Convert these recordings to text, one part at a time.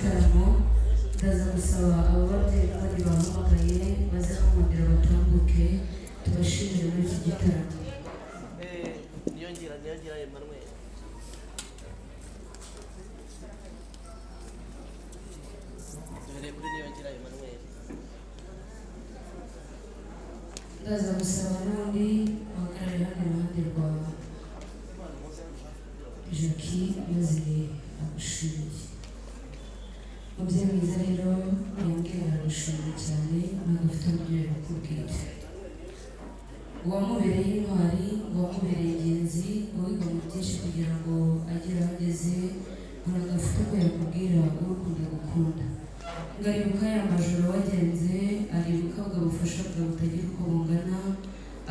gitaramo. Ndaza gusaba abo babyeyi n'abandi bahamagaye baze kumundira batambuke, tubashimire muri iki gitaramo. Niyongira Emmanuel. Duhereye kuri Niyongira Emmanuel. Ndaza gusaba n'undi uhagarare hano iruhande rwa Jackie maze agushimiye. Mubyeyi mwiza rero, yambwiye aragushimiye cyane, ntabwo afite uburyo yabikubwira. Uwamubereye intwari, uwamubereye ingenzi, uwiga mu byinshi kugira ngo agere aho ageze, ntabwo afite uko yakubwira urukundo agukunda. Ngo aribuka ya majoro wagenze, aribuka bwa bufasha bwawe butagira uko bungana,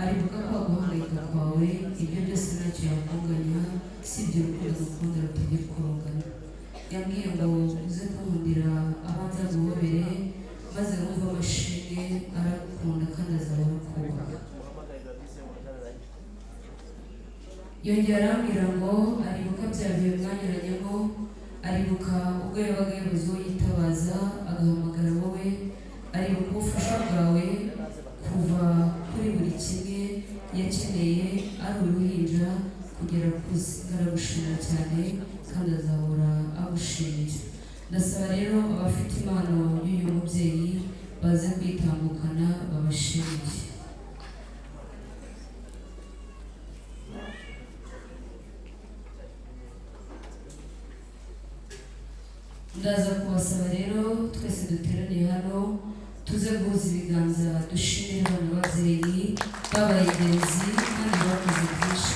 aribuka kwa guhangayika kwawe. Ibyo byose ntacyo yakunganya sibyo urukundo agukunda rutagira uko rungana. Yambwiye ngo uze kunkundira abanza guhobere maze wumve amashimwe. Aragukunda kandi azahora akubaha. Muhamagaye Babise muhagararanye. Yongera arambwira ngo aribuka bya bihe mwanyuranyemo, aribuka ubwo yabaga yabuze uwo yitabaza agahamagara wowe, aribuka ubufasha bwawe kuva kuri buri kimwe yakeneye ari uruhinja kugera akuze. Aragushimira cyane kandi azahora agushimira. Ndasaba rero abafite impano y'uyu mubyeyi baze kwitambukana babashimire. Ndaza kubasaba rero twese duteraniye hano tuze guhuza ibiganza, dushimire abana b'ababyeyi babaye ingenzi kandi bakoze byinshi.